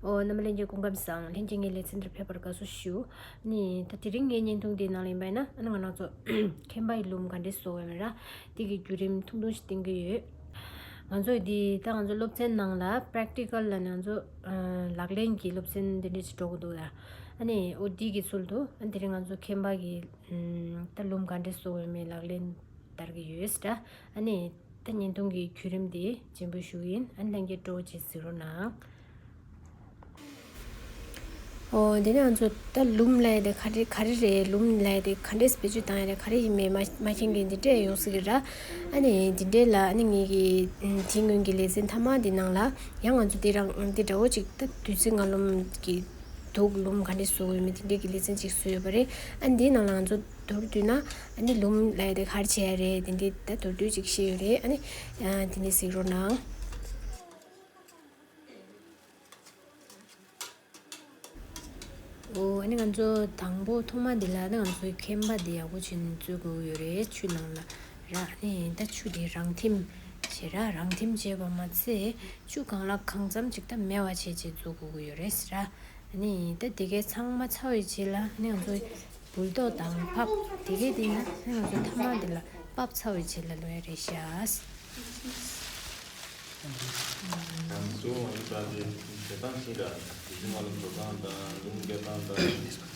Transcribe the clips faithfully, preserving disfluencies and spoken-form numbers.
ཨོ། རྣམ་པ་ལྷན་རྒྱས་སྐུ་ཁམས་བཟང་། ལྷན་རྒྱས་ངའི་ལེ་ཚན་འདིར་ཕེབས་པར་དགའ་བསུ་ཞུ། ནི་ད་དེ་རིང་ངའི་བརྙན་ཐུང་འདིའི་ནང་ལ་ཡིན་པ་ཡིན་ན། ཨ་ནི་ང་རང་ཚོ་མཁན་པ་ཡི་ལུམ་ག་འདྲས་བཟོ་དགོས་མེད་ར། དེ་གི་བརྒྱུད་རིམ་ཐུང་ཐུང་ཞིག་བསྟན་གྱི་ཡོད། ང་ཚོ་འདི་ད་ང་ཚོ་སློབ་ཚན་ནང་ལ་པེ་རེག་ཊི་ཀལ་ལབ་ནས་ང་ཚོ་ལག་ལེན་གྱི་སློབ་ཚན་འདི་འདྲས་ཞིག་འགྲོ་གི་འདུག་ད། ཨ་ནི་ཨོ་འདི་གི་ཚུལ་དུ། ཨ་དེ་རིང་ང་ཚོ་མཁན་པ་གི་ད་ལུམ་ག་འདྲས་བཟོ་དགོས་མེད་ལག་ལེན་བསྟར་གྱི་ཡོད་ད། ཨ་ནི་ད་བརྙན་ཐུང་གི་བརྒྱུད་རིམ་དེ་རྗེས་འབུལ་ཞུ་གི་ཡིན། ཨ་ནི་ལྷན་རྒྱས་སྤྲོ་བོ་བྱེད་གཟིགས་རོགས་གནང་། ཨོ། དེ་ནས་ང་ཚོ་ད་ལུམ་ལབ་ཡ་དེ་ག་རེ་ག་རེ་རེད། ལུམ་ལབ་ཡ་དེ་ག་འདྲས་བེད་སྤྱོད་བཏང་ཡ་རེད། ག་རེ་ཡིན་མིན་མ་མ་མཁྱེན་མཁན་དེ་འདྲས་ཡོང་སྲིད་ཀྱི་ར། ཨ་ནི་དེ་འདྲས་ལ། ཨ་ནི་ངེད་ཀྱི་དེ་སྔོན་གྱི་ལེ་ཚན་མཐའ་མ་དེ་ནང་ལ་ཡང་ང་ཚོ་དེ་རང་དེ་འདྲ་བོ་ཅིག་ད་བདུད་རྩི་ལྔ་ལུམ་གྱི་དུག་ལུམ་ག་འདྲས་བཟོ་ཡོད་མེད་དེ་འདྲས་ཀྱི་ལེ་ཚན་ཅིག་བཟོས་ཡོད་པ་རེད། ཨ་ནི་དེའི་ནང་ལ་ང་ཚོ་མདོར་བསྡུས་ན། ཨ་ནི་ལུམ་ལབ་ཡ་དེ་ག་རེ་བྱེད་ཡ་རེད། དེ་འདྲས་ད་མདོར་བསྡུས་ཅིག་བཤད་ཡོད་རེད། ཨ་ནི་དེ་འདྲས་གཟིགས་རོགས་གནང་། ཨོ། ཨ་ནི་ང་ཚོ་དང་པོ་ཐོག་མ་འདི་ལ་ནི་ང་ཚོའི་མཁན་པ་འདི་ཡག་པོ་བྱས་ནས་བཙོས་དགོས་ཡོད་རེད། ཆུ་ནང་ལ་ར། ཨ་ནི་ད་ཆུ་དེ་རང་འཐིམ་བྱེད་ར། རང་འཐིམ་བྱས་པ་མ་ཚད་ཆུ་གང་ལ་གང་འཚམ་ཅིག་ད་མེད་པ་བྱས་བྱས་བཙོ་དགོས་ཀྱི་ཡོད་རེད་ཟེར་ར། ཨ་ནི་ད་དེ་གའི་ཚང་མ་ཚར་བའི་རྗེས་ལ། ཨ་ནི་ང་ཚོ་འབུལ་ཏོག་དང་ཕག་དེ་གའི་དེ་ན། ཨ་ནི་ང་ཚོ་ཐ་མག་འདི་ལ་ཕབ་ཚར་བའི་རྗེས་ལ་ལོས་རེད་ཤག། ང་ཚོ་ང་ཚོ་ད་ལྟའི་བྱེད་སྟངས་ཤིག་ར། དེ་བཞིན་ང་ལ་འགྲོ་སྟངས་དང་ལུང་སྐྱེལ་སྟངས་དང་།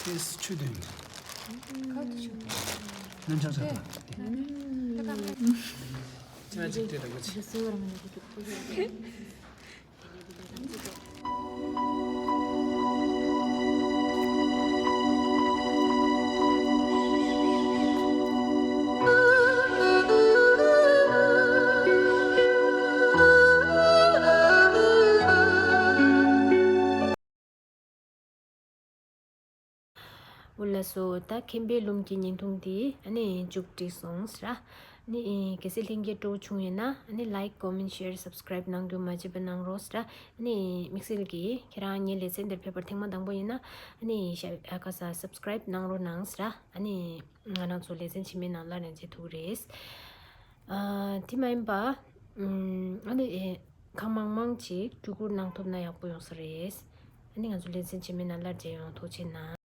ཏིས་ཆུ་དོན། ཁ་དུ་ཆུ། ནན་ཆང་ཆ་ཏ། ཁྱེད་རང་ཅིག་སྤྲད་དང་གོ་ཆི། འོ་ལགས་སོ། ད་མཁན་པོའི་ལུམ་གྱི་བརྙན་ཐུང་འདི་ཨ་ནི་མཇུག་བསྒྲིལ་སོང་ཟེར་ར། ཨ་ནི་གལ་སྲིད་ལྷན་རྒྱས་སྤྲོ་བོ་བྱུང་ཡོད་ན། ཨ་ནི་ལའིཀ་ཀོ་མེན་ཤེར་སབ་སི་ཀ་རའིབ་གནང་རྒྱུ་མ་བརྗེད་པ་གནང་རོགས་ཟེར་ར། ཨ་ནི་དམིགས་བསལ་གྱིས་ཁྱེད་རང་ངའི་ལེ་ཚན་འདིར་ཕེབས་པར་ཐེངས་མ་དང་པོ་ཡིན་ན། ཨ་ནི་ཤ་ཨ་ཁ་ས་སབ་སི་ཀ་རའིབ་གནང་རོགས་གནང་ཟེར་ར། ཨ་ནི་ང་རང་ཚོ་ལེ་ཚན་རྗེས་མའི་ནང་སླར་ཡང་མཇལ་ཐུབ་ཀྱི་རེད། ཨ་དེ་མ་ཡིན་པ། ཨ་ནི་ཨེ་གང་མང་མང་ཅིག་བརྒྱུད་བསྐུར་གནང་ཐུབ་ན་ཡག་པོ་ཡོང་ས་རེད། ཨ་ནི་ང་ཚོ་ལེ་ཚན་རྗེས་མའི་ནང་སླར་མཇལ་ཡོང་། ཐུགས་རྗེ་གནང་།